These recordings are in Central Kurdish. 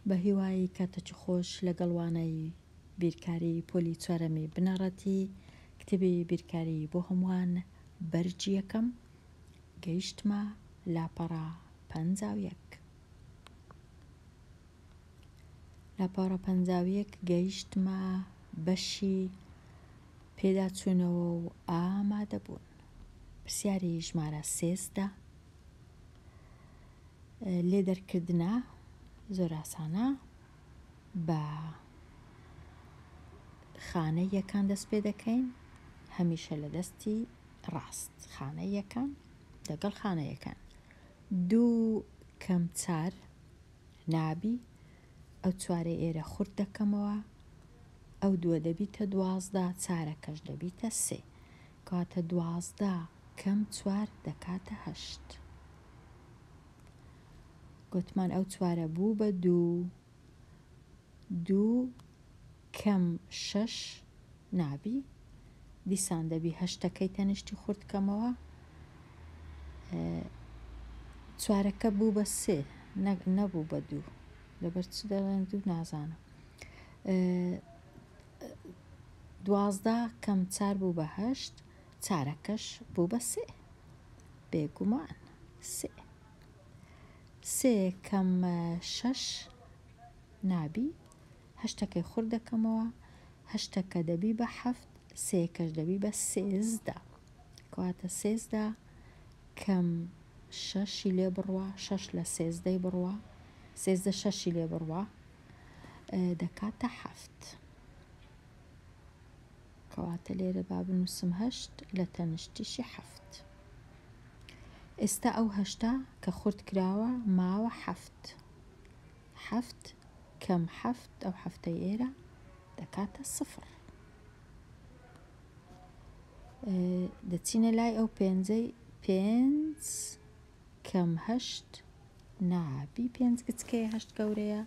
بە هیوای کاتەکی خۆش لەگەڵ وانەی بیرکاری پۆلی چوارەمی بنەڕەتی کتێبی بیرکاری بۆ هەمووان بەرگی یەکەم گەیشتمە لاپەڕە 51. لاپەڕە 51 گەیشتمە بەشی پێداچوونەوە و ئامادەبوون. پرسیاری ژمارە 13 لێ دەرکردنە زۆر ئاسانە بە خانەی یەکان دەست پێ دەکەین هەمیشە لە دەستی ڕاست خانەی یەکان لەگەڵ خانە یەکان دوو کەم چار نابی ئەو چوارەی ئێرە خورد دەکەمەوە ئەو دووە دەبیتە 12 چارەکەش دەبیتە سێ کەواتە 12 کەم چوار دەکاتە هەشت. گۆتمان ئەو چوارە بوو بە دوو، دوو کەم شەش نابی، دیسان دەبی هەشتەکەی تەنیشتی خورد کەمەوە، چوارەکە بوو بە سێ نەبوو بە دوو، لەبەر چ دەڵێن دوو نازانم. 12 کەم چار بوو بە هەشت، چارەکەش بوو بە سێ. بێگومان سێ. سێ کەم شەش نابی، هەشتەکەی خورد دەکەمەوە، هەشتەکە دەبی بە حەفت، سێیەکەش دەبی بە 13. کەواتە 13 کەم شەشی لێ بڕوا، شەش لە سێزدەی بڕوا، 13 شەشی لێ بڕوا، دەکاتە حەفت. کەواتە لێرە با بنووسم هەشت لە تەنشتیشی حەفت. ئێستا ئەو هەشتە کە خورد کراوە ماوە حەفت. حەفت کەم حەفت ئەو حەفتەی ئێرە دەکاتە سفر. دەچینە لای ئەو پێنجەی پێنج کەم هەشت نابی پێنج گچکەیە هەشت گەورەیە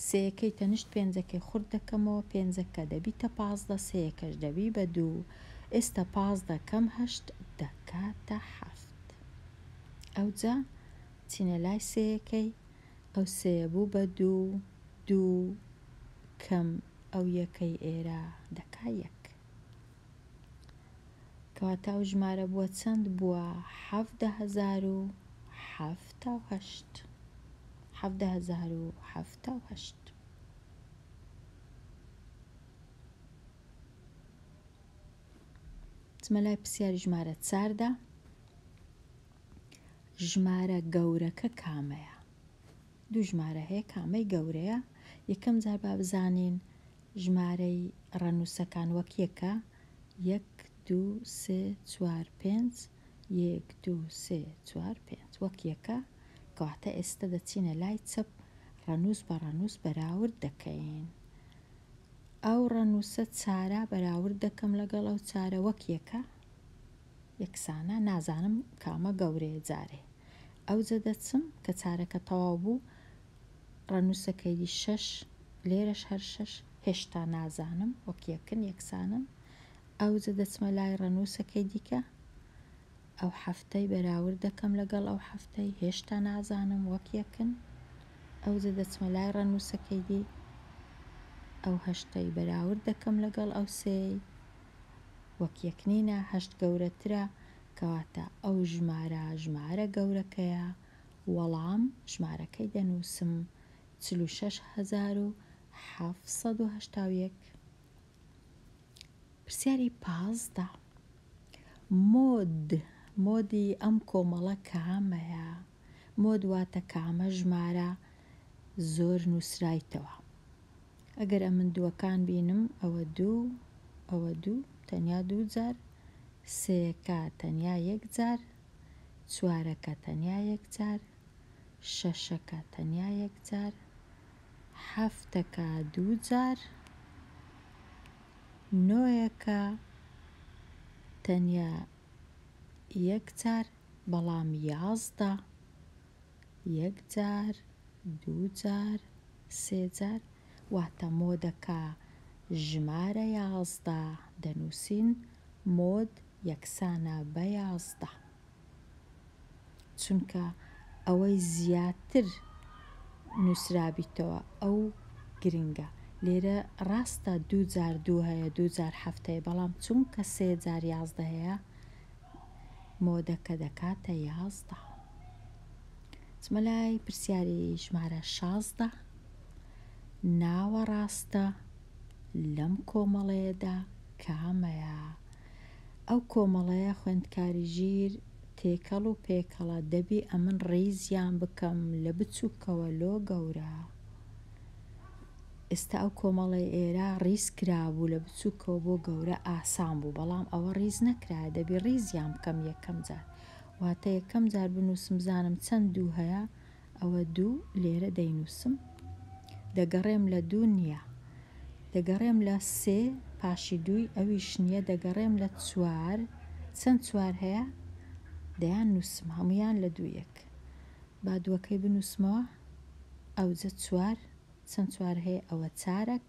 سێیەکەی تەنیشت پێنجەکەی خورد دەکەمەوە پێنجەکە دەبیتە 15 سێیەکەش دەبی بە دوو ئێستا 15 کەم هەشت دەکاتە حەفت ئەوجا چینە لای سێیەکەی ئەو سێیە بوو بە دوو دوو کەم ئەو یەکەی ئێرە دەکا یەک کەواتە ئەو ژمارە بووە چەند؟ بووە 17078. 17078. چمە لای پرسیاری ژمارە چاردا. ژمارە گەورەکە کامەیە؟ دوو ژمارە هەیە کامەی گەورەیە؟ یەکەم جار با بزانین ژمارەی ڕەنووسەکان وەک یەکە، یەک، دوو، سێ، چوار، پێنج، یەک، دوو، سێ، چوار، پێنج، وەک یەکە، کەواتە ئێستە دەچینە لای چەپ ڕەنووس بە ڕەنووس بەراورد دەکەین. ئەو ڕەنووسە چارە بەراورد دەکەم لەگەڵ ئەو چارە وەک یەکە، یەکسانە، نازانم کامە گەورەیە جارێ. ئەوجە دەچم کە چارەکە تەواو بوو ڕەنووسەکەی دی شەش لێرەش هەر شەش هێشتا نازانم وەک یەکن یەکسانن ئەوجە دەچمە لای ڕەنووسەکەی دیکە ئەو حەفتەی بەراورد دەکەم لەگەڵ ئەو حەفتەی هێشتا نازانم وەک یەکن ئەوجە دەچمە لای ڕەنووسەکەی دی ئەو هەشتەی بەراورد دەکەم لەگەڵ ئەو سێی وەک یەک نینە هەشت گەورەترە کەواتە ئەو ژمارە ژمارە گەورەکەیە وەڵام، ژمارەکەی دەنووسم، 46781. پرسیاری 15، مۆد، مۆدی ئەم کۆمەڵە کامەیە؟ مۆد واتە کامە ژمارە زۆر نووسرایتەوە؟ ئەگەر ئەمن دووەکان بینم ئەوە دوو، ئەوە دوو، تەنیا دوو جار، سێیەکە تەنیا یەک جار، چوارەکە تەنیا یەک جار، شەشەکە تەنیا یەک جار، حەفتەکە دوو جار، نۆیەکە تەنیا یەک جار، بەڵام 11 یەک جار، دوو جار، سێ جار، واتە مۆدەکە ژمارە 11 دەنووسین، مۆد یەکسانە بە 11 چونکە ئەوەی زیاتر نووسرابیتەوە ئەو گرنگە. لێرە ڕاستە دوو جار دوو هەیە دوو جار حەفت هەیە بەڵام چونکە سێ جار 11 هەیە مۆدەکە دەکاتە 11. چمە لای پرسیاری ژمارە 16 ناوەڕاستە لەم کۆمەڵەیەدا کامەیە؟ ئەو کۆمەڵەیە خوێندکاری ژیر تێکەڵ و پێکەڵە دەبی ئەمن ڕیزیان بکەم لە بچوکەوە لۆ گەورە ئێستا ئەو کۆمەڵەی ئێرە ڕیز کرابوو لە بچوکەوە بۆ گەورە ئاسان بوو بەڵام ئەوە ڕیز نەکرایە دەبی ڕیزیان بکەم یەکەم جار واتە یەکەم جار بنووسم بزانم چەند دوو هەیە ئەوە دوو لێرە دەینووسم دەگەڕێم لە دوو نییە دەگەڕێم لە سێ پاشی دووی ئەویش نییە دەگەڕێم لە چوار چەند چوار هەیە دەیان نووسم هەمویان لە دوو یەک با دووەکەی بنووسمەوە ئەوجە چوار چەند چوار هەیە ئەوە چارەک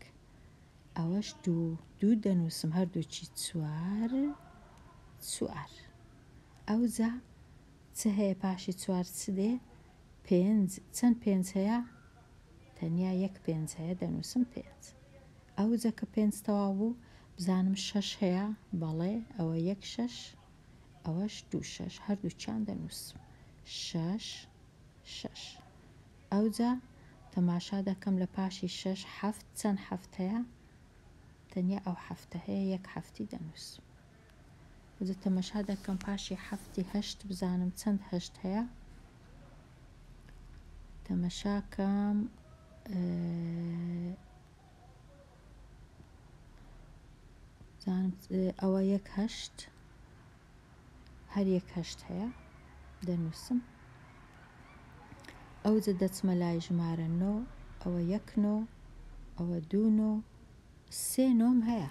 ئەوەش دوو دوو دەنووسم هەردووکی چوار چوار ئەوجا چ هەیە پاشی چوار چ دێ؟ پێنج چەند پێنج هەیە؟ تەنیا یەک پێنج هەیە دەنووسم پێنج. ئەوجە کە پێنج تەواو بوو بزانم شەش هەیە؟ بەڵێ ئەوە یەک شەش ئەوەش دوو شەش هەردووکیان دەنووسم شەش شەش. ئەوجا تەماشا دەکەم لە پاشی شەش حەفت چەند حەفت هەیە؟ تەنیا ئەو حەفتە هەیە یەک حەفتی دەنووسم. وزە تەمەشا دەکەم پاشی حەفتی هەشت بزانم چەند هەشت هەیە تەمەشاکەم ئەوە یەک هەشت هەر یەک هەشت هەیە دەنووسم ئەوجە دەچمە لای ژمارە نۆ ئەوە یەک نۆ ئەوە دوو نۆ سێ نۆم هەیە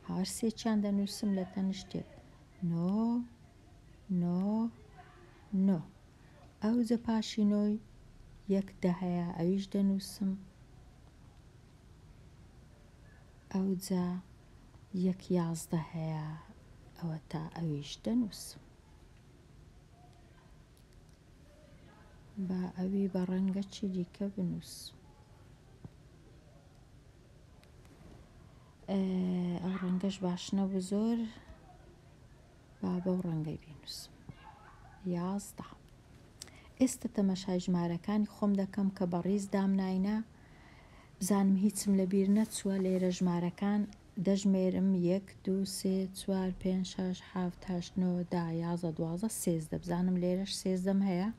هەر سێکیان دەنووسم لە تەنیشتێک نۆ نۆ نۆ ئەوجە پاشی نۆی یەک دە هەیە ئەویش دەنووسم ئەوجا یەک 11 هەیە ئەوە تا ئەویش دەنووسم با ئەوی بە ڕەنگەکی دیکە بنووسم ئەو ڕەنگەش باش نەبوو زۆر با بەو ڕەنگەی بینووسم 11 ئێستا تەمەشای ژمارەکانی خۆم دەکەم کە بە ڕیز دامناینە بزانم هیچم لەبیر نەچووە لێرە ژمارەکان دەژمێرم یەک دوو سێ چوار پێنج شەش حەفت هەشت نۆ دە 11 12 سێزدە بزانم لێرەش سێزدەم هەیە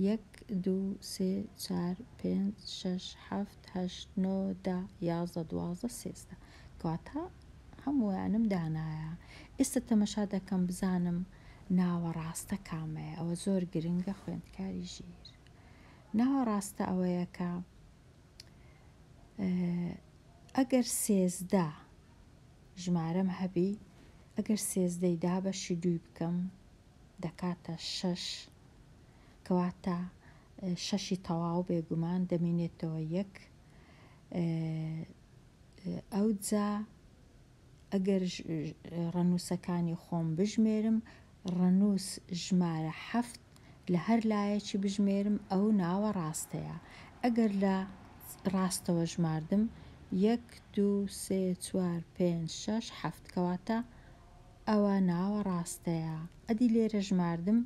یەک دوو سێ چار پێنج شەش حەفت هەشت نۆ دە 11 12 سێزدە کەواتە هەموویانم دانایە ئێستا تەمەشا دەکەم بزانم ناوەڕاستە کامەیە ئەوە زۆر گرنگە خوێندکاری ژیر ناوەڕاستە ئەوەیە کە ئەگەر سێزدە ژمارەم هەبی ئەگەر سێزدەی دابەشی دووی بکەم دەکاتە شەش کەواتە شەشی تەواو بێگومان دەمینێتەوە یەک ئەوجا ئەگەر ڕەنووسەکانی خۆم بژمێرم ڕەنووس ژمارە حەفت لە هەر لایەکی بژمێرم ئەو ناوە ڕاستەیە ئەگەر لە ڕاستەوە ژماردم یەک دوو سێ چوار پێنج شەش حەفت کەواتە ئەوە ناوە ڕاستەیە ئەدی لێرە ژماردم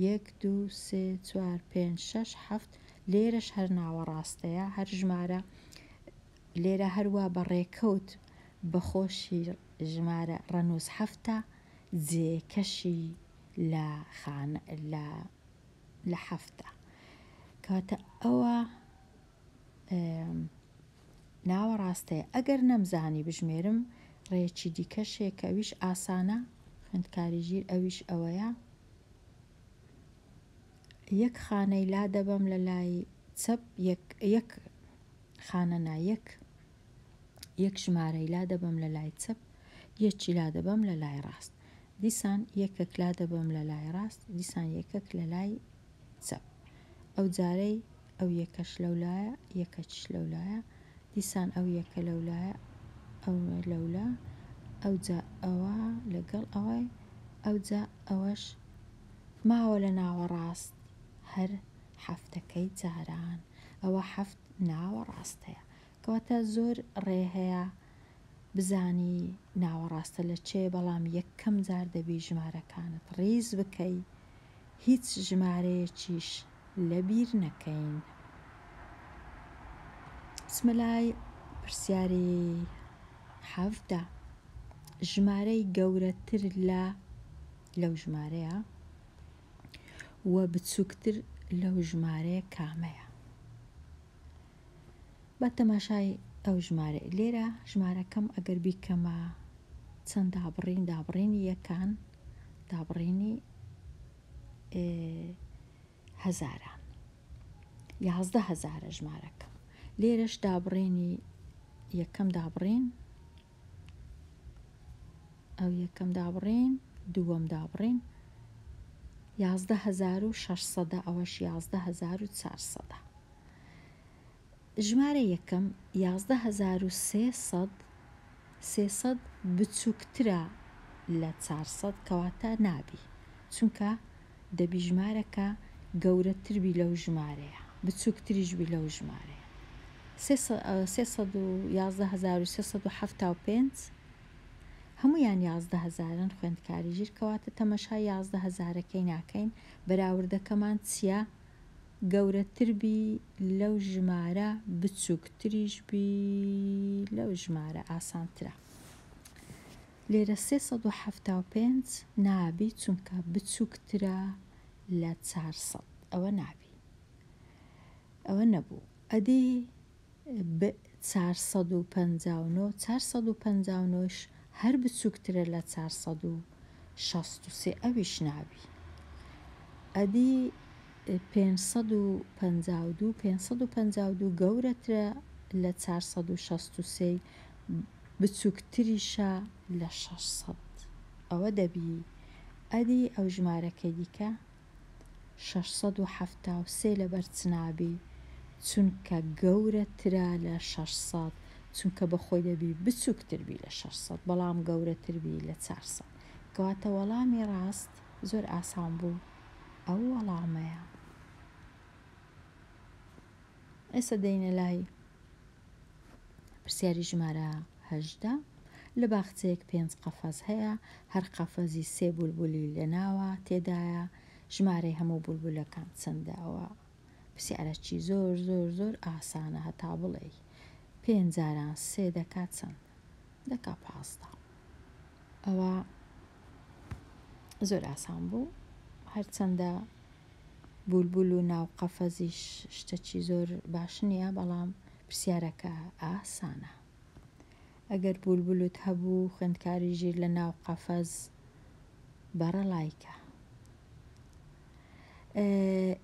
یەک دوو سێ چوار پێنج شەش حەفت لێرەش هەر ناوە ڕاستەیە هەر ژمارە لێرە هەروا بە ڕێکەوت بە خۆشی ژمارە ڕەنووس حەفتە جێکەشی لە خانە لە لە حەفتە کەواتە ئەوە ناوە ڕاستەیە ئەگەر نەمزانی بژمێرم ڕێکی دیکەش هەیە کە ئەویش ئاسانە خوێندکاری ژیر ئەویش ئەوەیە یەک خانەی لا دەبەم لە لای چەپ یەک یەک خانە نا یەک یەک ژمارەی لا دەبەم لە لای چەپ یەکی لا دەبەم لە لای ڕاست دیسان یەکەک لا دەبەم لە لای ڕاست دیسان یەکەک لە لای چەپ ئەو جارەی ئەو یەکەش لەولایە یەکەکیش لەولایە دیسان ئەو یەکە لەولایە ئەو لەولا ئەوجا ئەوە لەگەڵ ئەوەی ئەوجا ئەوەش ماوە لە ناوەڕاست هەر حەفتەکەی جاران. ئەوە حەفت ناوەڕاستەیە. کەواتە زۆر ڕێ هەیە بزانی ناوەڕاستە لە چێ بەڵام یەکەم جار دەبی ژمارەکانت ڕیز بکەی هیچ ژمارەیەکیش لەبیر نەکەین. بچمە لای پرسیاری 17. ژمارەی گەورەتر لە لەو ژمارەیە و بچووکتر لەو ژمارەیە کامەیە؟ با تەماشای ئەو ژمارەیە لێرە ژمارەکەم ئەگەر بیکەمە چەند دابڕین دابڕینی یەکان دابڕینی هەزاران 11 هەزارە ژمارەکەم لێرەش دابڕینی یەکەم دابڕین ئەو یەکەم دابڕین دووەم دابڕین 11600 ئەوەش 11400 ژمارە یەکەم 11300 300 بچووکترە لە 400 کەواتە نابی چونکە دەبی ژمارەکە گەورەتر بی لەو ژمارەیە بچووکتریش بی لەو ژمارەیە 311375 هەموویان 11 هەزارن خوێندکاری ژیر کەواتە تەمەشای 11 هەزارەکەی ناکەین بەراوردەکەمان چییە؟ گەورەتر بی لەو ژمارە بچووکتریش بی لەو ژمارە ئاسانترە. لێرە 375 نابی چونکە بچووکترە لە 400 ئەوە نابی ئەوە نەبوو ئەدی ب 459 459 هەر بچووکترە لە 463 ئەویش نابی ئەدی 552 552 گەورەترە لە 463 بچووکتریشە لە 600 ئەوە دەبی ئەدی ئەو ژمارەکەی دیکە 673 لەبەر چ نابی چونکە گەورەترە لە 600 چونکە بەخۆی دەبی بچووکتر بی لە 600 بەڵام گەورەتر بی لە 400 کەواتە وەڵامی ڕاست زۆر ئاسان بوو ئەو وەڵامەیە. ئێستا دێینە لای پرسیاری ژمارە 18. لە باخچەیەک پێنج قەفەز هەیە، هەر قەفەزی سێ بولبولی لەناوە تێدایە، ژمارەی هەموو بولبولەکان چەندە؟ ئەوە پرسیارەکی زۆر زۆر زۆر ئاسانە هەتا بڵێی پێنج جاران سێ دەکا چەند؟ دەکا 15. ئەوە زۆر ئاسان بوو هەرچەندە بولبول و ناو قەفەزیش شتەکی زۆر باش نییە بەڵام پرسیارەکە ئاسانە. ئەگەر بولبولت هەبوو خوێندکاری ژیر لە ناو قەفەز بەڕە لایکە.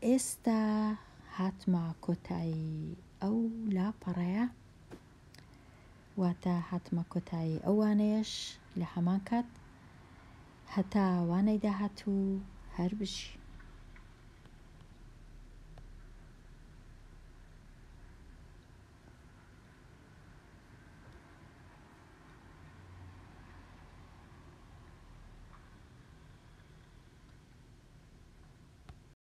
ئێستا هاتمە کۆتایی ئەو لاپەڕەیە واتە هاتمە کۆتایی ئەو وانەیەش لە هەمان کات هەتا وانەی داهاتوو هەر بژی.